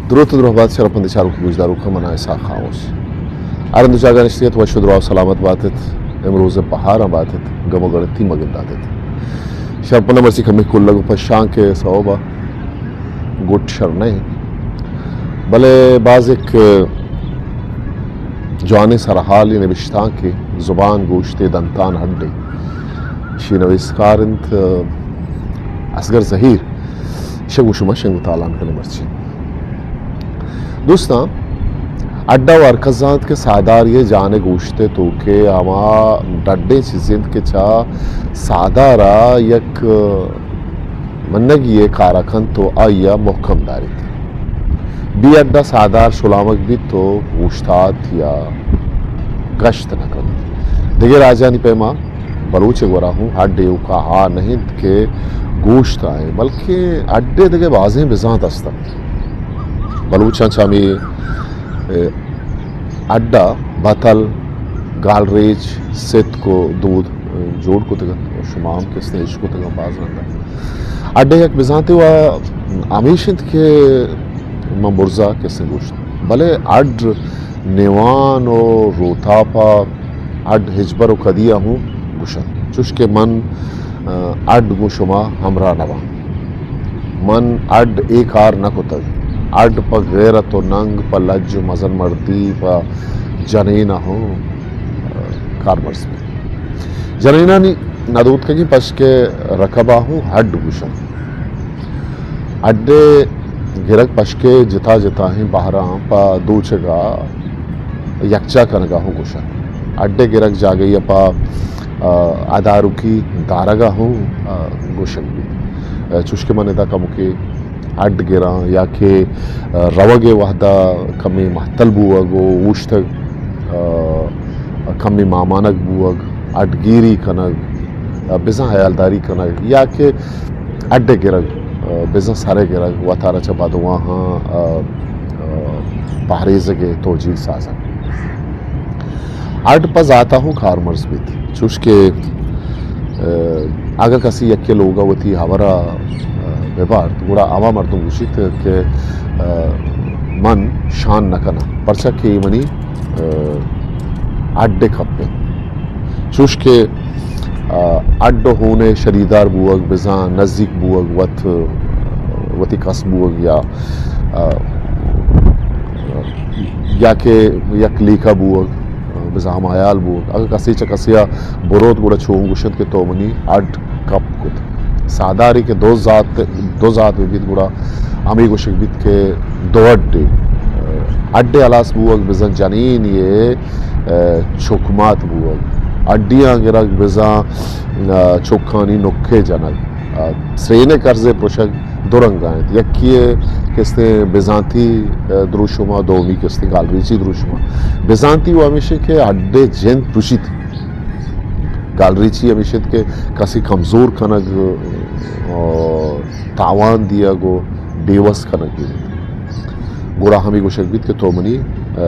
دروت ءُ درہبات شرپمندیں چاروک ءُ گوشداروکاں، من آں اسحاق خاموش۔ ہر ہند ءُ جاگہ نشتگ ات، وش ءُ دراہ ءُ سلامت بات ات۔ امروز ءِ بہاراں بات ات، گم ءُ گڑتی مہ گندات ات۔ شرپمند ءَ مرچی کمے کلگ ءُ پشانک ءِ سوب ءَ گٹ شر نہ انت، بلے باز یک جوانیں سرحالے، نبشتانکے، زبان گوشتے دنتان ہڈے، شی نویسکار انت اصغر زہیر۔ شہ گوں شما شنگ ءُ تالان کنیں مرچی۔ دوستاں، ہڈ ءَ ہر کس زانت کہ ساہداری ءِ جان ءِ گوشت ءِ توک ءَ ہما ڈڈیں چیزے انت کہ چہ ساہدار ءَ یک منگی ءِ کار ءَ کنت ءُ آئی ءَ مھکم داریت۔ بے ہڈ ءَ ساہدار شلامگ بیت ءُ اوشتات یا گشت نہ کنت۔ دگہ راجانی پیما بلوچ ءِ گورا ہوں ہڈ ایوکا ہا نہ انت کہ گوشت ءَ انت، بلکیں ہڈ ءِ دگہ بازیں بزانت است انت۔ بلوچاں چہ ہمے، اے، ہڈ ءَ بتل، گالریچ، ستک ءُ دود، اے، جوڑ کتگ انت ءُ شما ہم کستیں اشکتگ انت باز رندا۔ ہڈ ءِ یک بزانتے وا ہمیش انت کہ من برزا کستیں گوشت، بلے ہڈ نیوان ءُ روتاپ ءَ ہڈ ہچبر ءُ کدی ءَ ہوں گوشنت، چوش کہ من، آ، ہڈ گوں شما ہمراہ نہ باں۔ من ہڈ اے کار نہ کتگ۔ ہڈ پہ غیرت ءُ ننگ، پہ لج ءُ مزن مردی، پہ جنین ءَ ہوں، آ، کارمرز بیت۔ جنینانی ندوتکگیں پشک ءِ رکب ءَ ہوں ہڈ گوشنت۔ ہڈ ءِ گرگ پشک ءِ جتا جتائیں بہراں پہ دوچگ ءَ یکجا کنگ ءَ ہوں گوشنت۔ ہڈ ءِ گرگ جاگہے ءَ پہ، آ، ادارکی دارگ ءَ ہوں، آ، گوشگ بیت۔ آ، چوش کہ من ادا کمکے ہڈ گراں یا کہ، آ، روگ ءِ وہد ءَ کمے مہتل بوگ ءُ اوشتگ، آ، کمے مامانگ بوگ، ہڈگیری کنگ، آ، بزاں ہیالداری کنگ یا کہ ہڈ ءِ گرگ، آ، بزاں سر ءِ گرگ وتارا چہ بدواہاں، آ، آ، پہریزگ ءِ توجیل ساز انت۔ ہڈ پہ ذات ءَ ہوں کارمرز بیت، چوش کہ، آ، اگاں کسے یکے لوگ ءَ وتی ہبر ءَ، آ، بہ بارت، گڑا ہما مردم گوشیت کہ، آ، من شان نہ کناں، پرچا کہ اے منی، آ، ہڈ ءِ کپ انت۔ چوش کہ، آ، ہڈ ءُ ہون ءِ شریدار بوگ، بزاں نزیک بوگ، وت، وتی کس بوگ یا، آ، یا کہ یک لیکہ بوگ، بزاں ہمایال بوگ۔ اگاں کسے چہ کسے ءَ بروت گڑا چون گوشنت کہ تو منی ہڈ کپ کت۔ ساہدارے کہ دو ذات، دو ذات بہ بیت گڑا ہمے گوشگ بیت کہ دو ہڈے۔ ہڈے ہلاس بوگ بزاں جنینے ءِ، آ، چکمات بوگ۔ ہڈیاں گرگ بزاں، آ، چکانی نکے جنگ۔ آ، سرین ءِ کرز ءِ پرشگ دو رنگ ءَ انت۔ یکے ءَ کستیں بزانتی، آ، دروشم ءَ، دومی کستیں گالریچی دروشم ءَ۔ بزانتی وَ ہمیش انت کہ ہڈ ءِ جند پرشیت۔ گالریچی ہمیش انت کہ کسے کمزور کنگ، آ، تاوان دیگ ءُ بے وس کنگ انت۔ گڑا ہمے گوشگ بیت کہ تو منی، آ،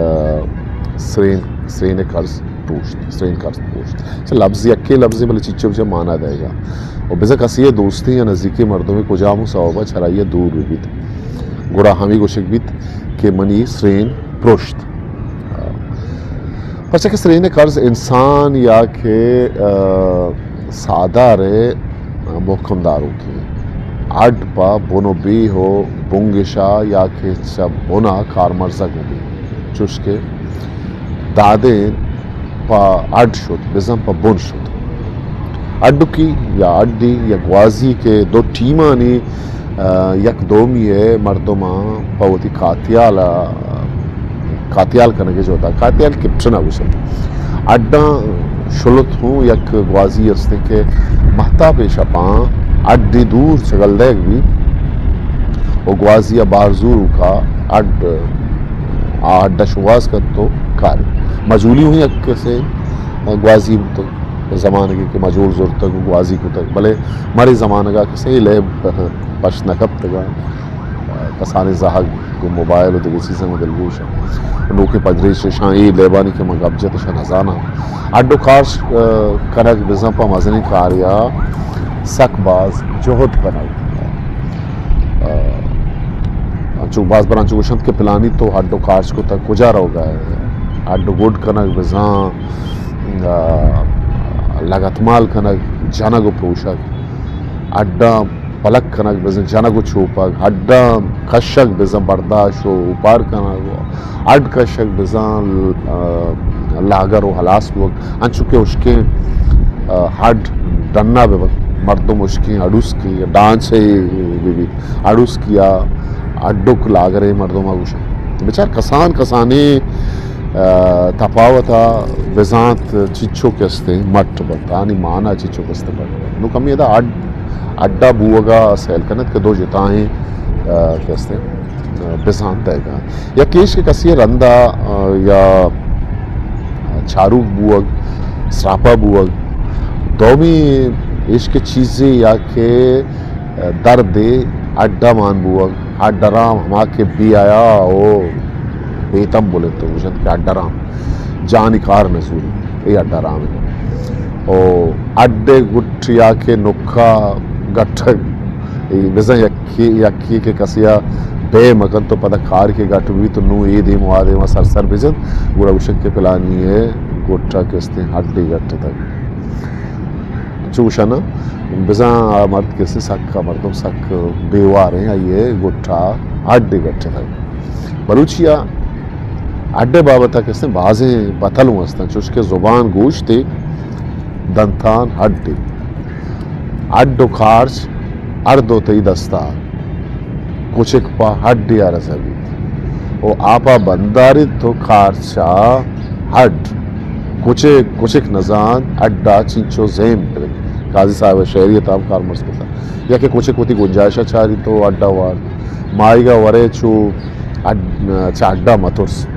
سرین، سرین ءِ کرز پروشت، سرین کرز پروشت۔ چہ لبز یکیں لبزے بلے چیچو چہ مانا دئیگ ءَ۔ ءُ بزاں کسے ءِ دوستیں یا نزیکیں مردمے کجام سوب ءَ چرائی ءَ دور بہ بیت، گڑا ہمے گوشگ بیت کہ منی سرین پروشت۔ پرچا کہ سرین ءِ کرز انسان یا کہ، آ، ساہدار ءِ مھکم داروکیں۔ ہڈ پہ بن ءُ بیہ ءُ بنگش ءَ یا کہ چہ بن ءَ کارمرزگ بہ بیت، چوش کہ دادیں پہ ہڈ شت، بزاں پہ بن شت۔ ہڈکی یا ہڈی یا گوازی کہ دو ٹیمانی، آ، یک دومی ءِ مردماں پہ وتی کاتیال ءَ، کاتیال کنگ ءِ جہد ءَ، کاتیال کیپٹن ءَ گوشنت۔ ہڈاں شلت ہوں یک گوازی استیں کہ مہتاپیں شپاں ہڈی دور چگل دئیگ بیت ءُ گوازی ءَ بہر زوروکا ہڈ، آ ہڈ ءَ شوہاز کنت ءُ کاریت۔ مجولی ہوں یک کسے گوازی بوتگ، زمانگے کہ مجول زرتگ ءُ گوازی کتگ، بلے مرے زمانگ ءَ کسے لیب پشت نہ کپتگ ءَ، کسانیں زہگ گوں موبائل ءُ دگہ چیزاں گوں دلگوش انت۔ نوکیں پدریچ اشاں اے لیبانی کہ من گپ جت اشاں نزاناں۔ ہڈ ءُ کار، آ، کنگ بزاں پہ مزنیں کارے ءَ سک باز جہد کنگ۔ آ، چو باز برانچو گوشنت کہ پلانی تو ہڈ و کارچ کتگ، کجا روگا ئے؟ ہڈ و گڈ کنگ بزاں، آ، لگتمال کنگ، جنگ و پروشگ، ہڈاں پلک کنگ بزاں جنگ و چوپگ، ہڈاں کشگ بزاں برداشت و اوپار کنگ، ہڈ کشگ بزاں، آ، لاگر و ہلاس بوگ، انچو کہ ہشکیں، آ، ہڈ ڈنا بہ بنت، مردم ہشکیں ہڈوسکی ڈانچے بہ بیت، ہڈوسکیا ہڈک لاگرے مردم ء گوشنت۔ بچار کسان کسانیں، آ، تپاوت ء بزانت چچو کہ استیں مٹ بنت، آنی مانا چچو کہ استیں مٹ بنت۔ نوں کمی ادا ہڈ، ہڈا بوگا سیل کنت کہ دو جتائیں، آ، کہ استیں، آ، بزانت دئیگا۔ یک ایش کہ کسی رندا، آ، یا چاروک بوگ، سراپا بوگ۔ دومی ایش کہ چیزے یا کہ دردے ہڈا مان بوگ، ہڈ آرام ہما کہ بی آیا او بیتم بولے تو گوشنت کہ ہڈ آرام جانی کار نزوری، اے ہڈ آرام ہے۔ او ہڈ گٹ یا کہ نکا گٹگ، اے بزاں یکی، یکی کہ کسیا بے مکن تو پدا کار کہ گٹ بی تو نو اے دیم و آ دیم سر سر بجن، گڑا گوشن کہ پلانی ہے گٹا کہ استیں ہڈے گٹ تک۔ چوشانا بزاں آ مرد کسے سک، آ مردم سک بیوار ہیں، آئیے گٹا ہڈے گٹتگ۔ بلوچی آ ہڈے بابت کسے بازیں بتلوں ہستن، چوش کہ زبان گوشتے، دنتان ہڈے۔ ہڈ و کارچ ہر دو تئی دستا۔ کچک پہ ہڈے ء رسگ بیت و آپا بنداریت تو کارچا ہڈ۔ کچک، کچک نزانت ہڈا چنچو زیم کنت۔ قاضی صاحب ء شعری ء تام کارمرز کتگ۔ یا کہ کچک وتی گنجائشا چاریت و ہڈا وارت۔ ماہیگا ورے چو ہڈ، چہ ہڈا مترس۔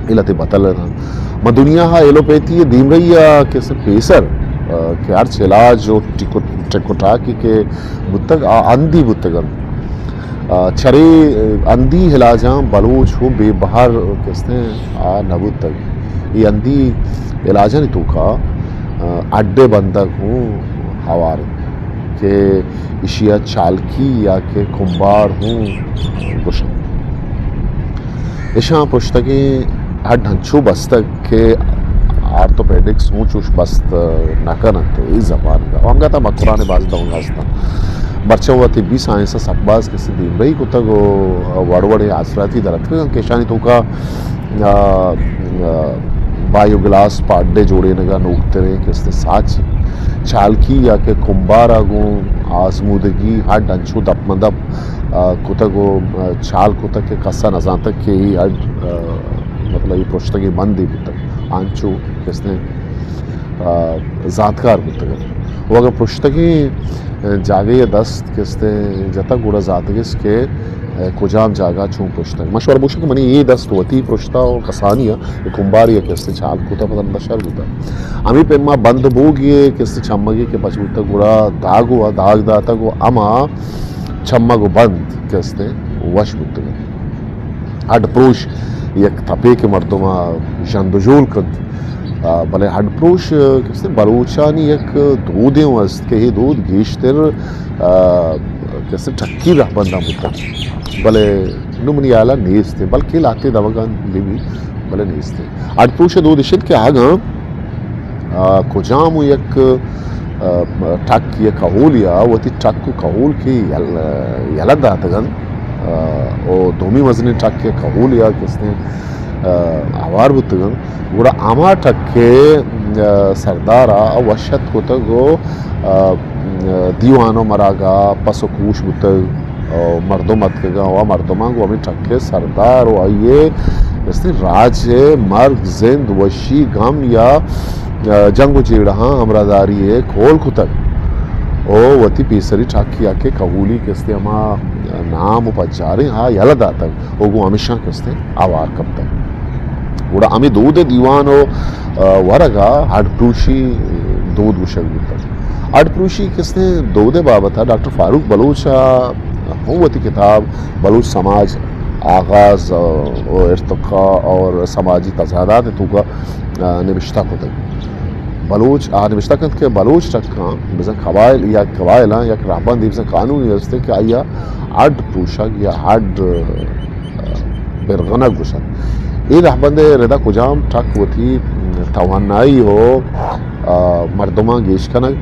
اے لہتے بتل ء۔ ما دنیا ء ایلوپیتھی ء دیمرئی ء کسے پیسر، آ، کہ ہرچ علاج و ٹک و، ٹک و ٹاکی کہ بوتگ، آ ہندی بوتگ انت۔ آ، چرے ہندی علاجاں بلوچ ہوں بے بہر کستیں آ نہ بوتگ۔ اے ہندی علاجانی توکا، آ، ہڈے بندگ ہوں ہوار انت کہ ایشی ء چالکی یا کہ کمبار ہوں گوشنت۔ اشاں پشتگیں ہڈ ہنچو بستگ کہ آرتھوپیڈکس ہوں چوش بست نہ کننت۔ اے زبان ء انگت ء مکران باز ڈونگ ہستاں۔ مرچاں وتی طبی سائنس ء سک باز کسی دیمرئی کتگ و وڑ وڑیں آسراتی در اتکگ انت کہ اشانی توکا، آ، آ، بایو گلاس پہ ہڈے جوڑینگ ء نوکتریں کستے ساچ چالکی یا کہ کمبار ء گوں آزمودگی ہڈ انچو دپ ماں دپ، آ، کتگ و، آ، چال کتگ کہ کس ء نزانتگ کہ اے ہڈ، آ، مطلب اے پرشتگیں بندے بوتگ، آنچو کستیں، آ، زانتکار بوتگ انت۔ و اگاں پرشتگیں، آ، جاگہے ء دست کستیں جتگ گڑا زانتگ است کہ، آ، کجام جاگہ چون پرشتگ۔ من شمارا بگوشاں کہ منی اے دست وتی پرشتہ و کسانی ء، اے کمبارے ء کستیں چال کتگ پدا نشر بوتگ۔ ہمے پیما بند بوگے کستیں چمگے کہ پچ بوتگ گڑا داگ و داگ داتگ و ہما چمگ و بند کستیں وش بوتگ انت۔ ہڈ پروش یک تپے کہ مردم ء ژند و جول کنت۔ آ، بلے ہڈ پروش کستیں بلوچانی یک دودے ہوں است کہ اے دود گیشتر، آ، کستیں ٹکی رہبنداں بوتگ۔ بلے نوں منی ہیال ء نیست انت، بلکیں لہتے دمگاں بہ بیت، بلے نیست انت۔ ہڈ پروش ء دود اش انت کہ آگاں آ، کجام و یک، آ، ٹک یا کہولے ء وتی ٹک و کہول کہ یل-، یلہ داتگ انت، آ، و دومی مزنیں ٹک یا کہولے ء کستیں، آ، ہوار بوتگ انت، گڑا ہما ٹک ء، آ، سردار ء وش اتک کتگ و، آ، دیوان و مراگاہ پس و کوش بوتگ۔ و مردم اتکگاں و مردماں گوں ہمے ٹک ء سردار و آئی ء استیں راج ء مرگ، زند، وشی، گم یا، آ، جنگ و جیڑہاں ہمراہداری ء کول کتگ و وتی پیسری ٹک یا کہ کہولی کہ استیں ہما نام و پجاریں آ یلہ داتگ و گوں ہمیشاں کہ استیں آوار کپتگ۔ گڑا ہمے دود ء دیوان و، آ، ورگ ء ہڈ پروشی دود گوشگ بوتگ۔ ہڈ پروشی کستیں دود ء بابت ء ڈاکٹر فاروق بلوچ ء ہوں وتی کتاب بلوچ سماج آغاز و ارتقا اور سماجی تضادات ء توکا، آ، نبشتہ کتگ۔ بلوچ آ نبشتہ کنت کہ بلوچ ٹکاں بزاں قبائل یا قبائلاں یک رہبندے بزاں قانونے است کہ آئی ءَ اڈ پروشگ یا اڈ، آ، برغنگ گوشنت۔ اے رہبند ءِ ردا کجام ٹک وتی توانائی ءُ، آ، مردماں گیش کنگ،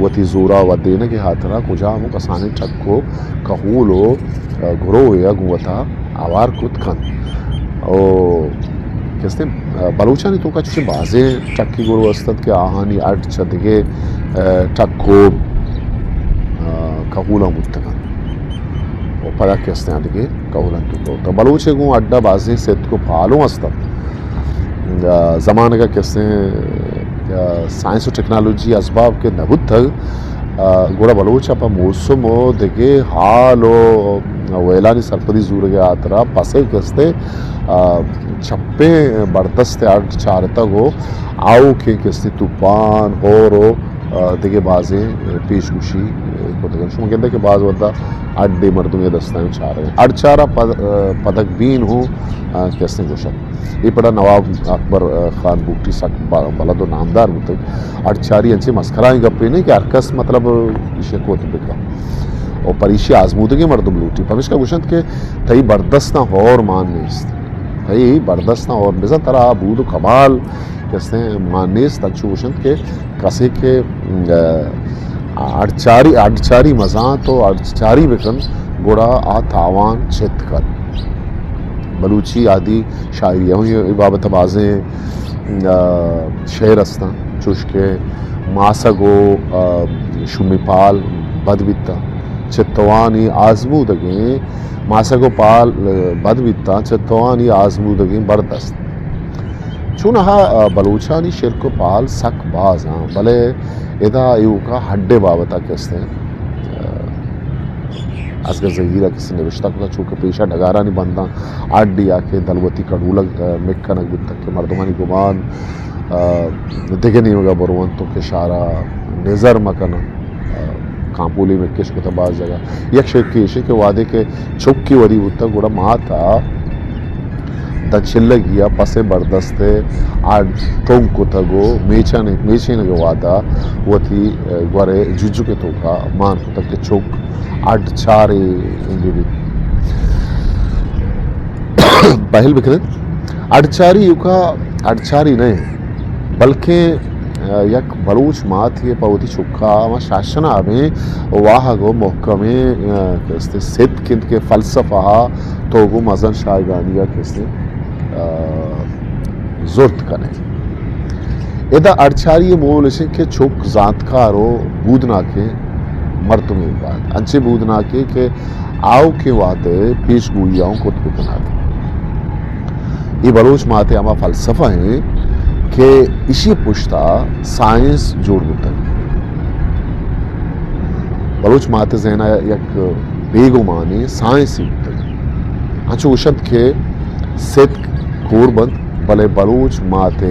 وتی زور ءَ ودینگ ءِ ہاترا کجام ءُ کسانیں ٹک ءُ کہول ءُ، آ، گروہے ءَ گوں وتا ہوار کت کنت۔ او کستیں، آ، بلوچانی توکا چوشیں بازیں ٹکی گروہ استنت کہ آہانی اڈ چہ دگہ، آ، ٹک ءُ، آ، کہولاں بوتگ انت۔ و پدا کستیں آ دگہ کہولاں توکا بوتگ۔ بلوچ ءِ گوں اڈ ءَ بازیں ستک ءُ پالوں استنت۔ آ، زمانگ ءَ کستیں، آ، سائنس ءُ ٹیکنالوجی ازباب کہ نہ بوتگ، آ، گڑا بلوچ ءَ پہ موسم ءُ دگہ حال ءُ ویلانی سرپدی زورگ ءِ ہاترا پسے کستیں، آ، چپیں بردست ءِ اڈ چارتگ ءُ آؤکیں کستیں توپان، ہور ءُ، آ، دگہ بازیں پیش گوشی کتگ انت۔ شما گندے کہ باز وھدا اڈے مردمے دستاں چارگ ءَ انت۔ اڈ چارا پد-، آ، پدگ بین ہوں، آ، کستیں گوشنت۔ اے پڑا نواب اکبر خان بگٹی سک با-، بلد ءُ نامدار بوتگ۔ اڈچاری انچیں مسخرائیں گپے نہ کہ ہر کس مطلب ایشی ءَ کت بکن ءُ پریشی آزمودگیں مردم لوٹی۔ پمیشکا گوشنت کہ تئی بردستاں ہور مان نیست، تئی بردستاں ہور بزاں ترا بود ءُ کمال کستیں مان نیست۔ انچو گوشنت کہ کسے کہ، آ، اڈچاری، اڈچاری مزانت ءُ اڈچاری بکن، گڑا آ تاوان چت کن۔ بلوچی آدی شاعری ءَ اے بابت ءَ بازیں، آ، شعر استاں، چوش کہ ماسگ ءُ، آ، شومی پال بد بیتاں، چہ توانی آزمودگیں، ماسگ ءُ پال بد بیتاں، چہ توانی آزمودگیں بردست۔ چوناہا، آ، بلوچانی شرک ءُ پال سک باز آں، بلے ادا ایوکا ہڈ ءِ بابت ءَ کستیں، آ، اصغر زہیر ءَ کستیں نبشتہ کتگ، چوکہ پیشا ڈگارانی بنداں ہڈ یا کہ دلوتی کڈولگ، آ، مک کنگ بوتگ کہ مردمانی گمان، آ، دگہ نیمگ ءَ برونت ءُ کہ شارا نظر مکناں۔ کانپولی مکش کتہ باز جاگہ۔ یک شرکے ایشی کہ وہدے کہ چکی وری بوتگ گڑا مات ءَ داں چلگی ءَ پسے بردست ءَ آ ٹونگ کتگ ءُ میچان، میچینگ ءِ وہدا وتی، آ، گور ءِ ججک ءِ توکا مان کتگ کہ چک اڈ چارے بہ بیت۔ پہل بکنت۔ اڈچاری ایوکا اڈچاری نہ انت، بلکیں، آ، یک بلوچ ماتے پہ وتی چکا ہما شاشنابیں واہگ ءُ مہکمیں، آ، کستیں ستک انت کہ فلسفہ ءَ تو گوں مزن شاہگانی ءَ کستیں، آ، زرت کن ئے۔ ادا اڈچاری ءِ مول اش انت کہ چک زانتکار ءُ بودناکیں مردمے بات، انچیں بودناکے کہ آؤکیں وہد ءِ پیش گوئی ءَ اوں کت بہ کنات۔ اے بلوچ مات ءِ ہما فلسفہ انت کہ ایشی ءِ پشت ءَ سائنس جوڑ بوتگ۔ بلوچ مات ءِ ذہن ءَ یک بے گمانیں سائنسے بوتگ۔ انچو گوشنت کہ ستک کور بنت، بلے بلوچ مات ءِ،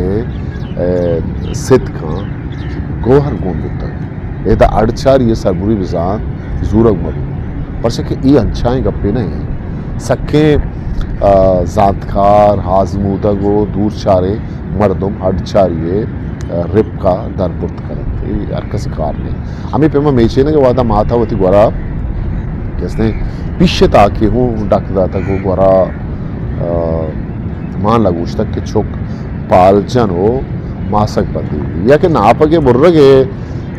اے، ستکاں گوہر گون بوتگ۔ ادا اڈچاری ءِ سربری بزاں زورگ مہ بیت، پرچا کہ اے انچائیں گپے نہ انت۔ سکیں، آ، زانتکار، آزمودگ ءُ دورچاریں مردم اڈچاری ءِ، آ، رپک ءَ در برت کننت۔ اے ہر کسی کار نہ انت۔ ہمے پیما میچینگ ءِ وہدا مات ءَ وتی گورا کستیں پیش ءِ تاکے ہوں ڈک داتگ ءُ گورا، آ، مان لگوشتگ کہ چک پالجن ءُ ماسک بندی یا کہ ناپگ ءِ برگ ءِ،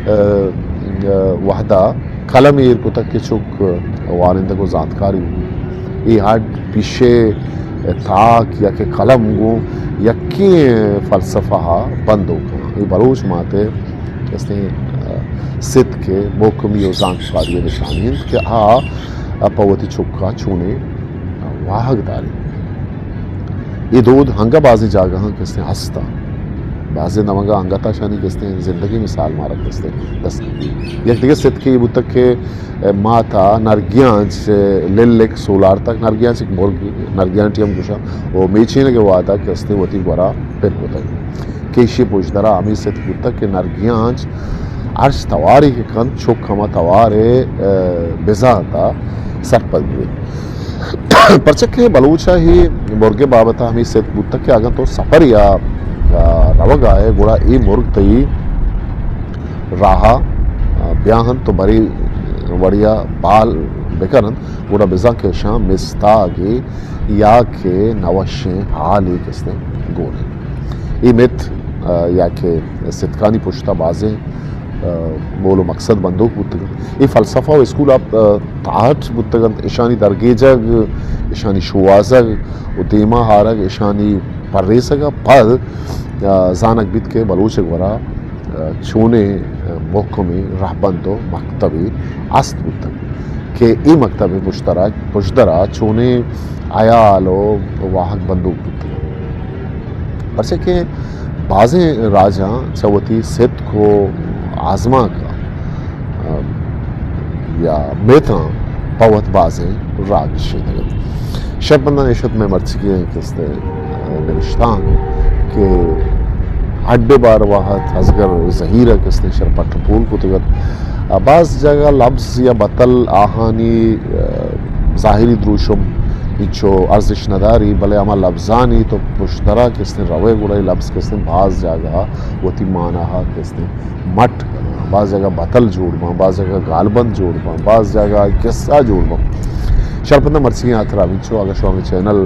آ، آ، وہدا قلم ایر کتگ کہ چک وانندگ ءُ زانتکاری بوت۔ اے ہڈ پیشے تاک یا کہ قلم گوں یکیں فلسفہ ءَ بندوک انت۔ اے بلوچ مات ءِ کستیں، آ، ستک ءِ مہکمی ءُ زانتکاری ءِ نشانی انت کہ آ، آ پہ وتی چکا چونیں واہگ داریت۔ اے دود ہنگہ بازیں جاگہاں کستیں ہست انت۔ بازیں دمگا انگتا شانی کستیں زندگی مثال مارا کستیں دست کپی۔ یک دگہ ستکے اے بوتگ کہ ماتا نرگیانچ للک سولارتگ، نرگیانچ یک مرگ، نرگیانٹی ہم گوشاں، و میچینگ ءِ وہدا کستیں وتی گورا پر کتگ۔ کہ ایشی پژدرا ہمے ستک بوتگ کہ نرگیانچ ہرچ توارے کہ کنت، چک ہما توار ءِ، ءَ، بزانت ءَ سرپد بوت۔ پرچا کہ بلوچ ءَ اے مرگ ءِ بابت ءَ ہمے ستک بوتگ کہ اگاں تو سپرے ءَ، ءَ، روگ ءَ ئے، گڑا اے مرگ تئی راہ ءَ بیاہنت تو برے وڑیا بال بکننت، گڑا بزاں کہ اشاں مستاگے یا کہ نوشیں حالے کستیں گون انت۔ اے مت، آ، یا کہ ستکانی پشتا بازیں، آ، مول و مقصد بندوک بوتگ انت۔ اے فلسفہ و اسکول آف، آ، تھاٹ بوتگ انت۔ اشانی درگیجگ، اشانی شوہازگ و دیما آرگ، اشانی پریسگ ءَ پد، آ، زانگ بیت کہ بلوچ ءِ گورا چونیں مھکمیں رھبند و مکتبے است بوتگ کہ اے مکتب ءِ پشترا، پشدرا چونیں ھیال و واھگ بندوک بوتگ۔ پرچہ کہ بازیں راجاں چہ وتی ستک و آزمانک ءَ یا میتاں پہ وت بازیں راہ گیشینگ ءَ انت۔ شرپنداں ایش ات مئے مرچیگیں کستیں نبشتانک کہ اڈ باروا ات، ازگر زھیر ءَ کستیں شر پٹ ءُ پول کتگ ات۔ باز جاگہ لبز یا بتل آھانی، آ، ظاھری دروشم انچو ارزش نداری، بلے ھما لبزانی تو پشدرا کستیں روئے گڑا اے لبز کستیں باز جاگہ وتی مانا ءَ کستیں مٹ کناں، باز جاگہ بتل جوڑ باں، باز جاگہ گالبند جوڑ باں، باز جاگہ قصہ جوڑ باں۔ شرپنداں مرچیگیں ھاترا ھمینچو، اگاں شما ھمے چینل،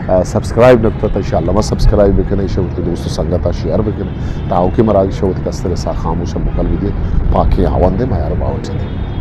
آ، سبسکرائب نہ کتگ تہ انشاءاللہ ما سبسکرائب بکن، ایشی وتی دوست و سنگتا شیئر بکن، تاکہ مراگش وتی کستر سا خاموش مکل بدیت۔ پاکیں ھاوندے میار باوٹ دے۔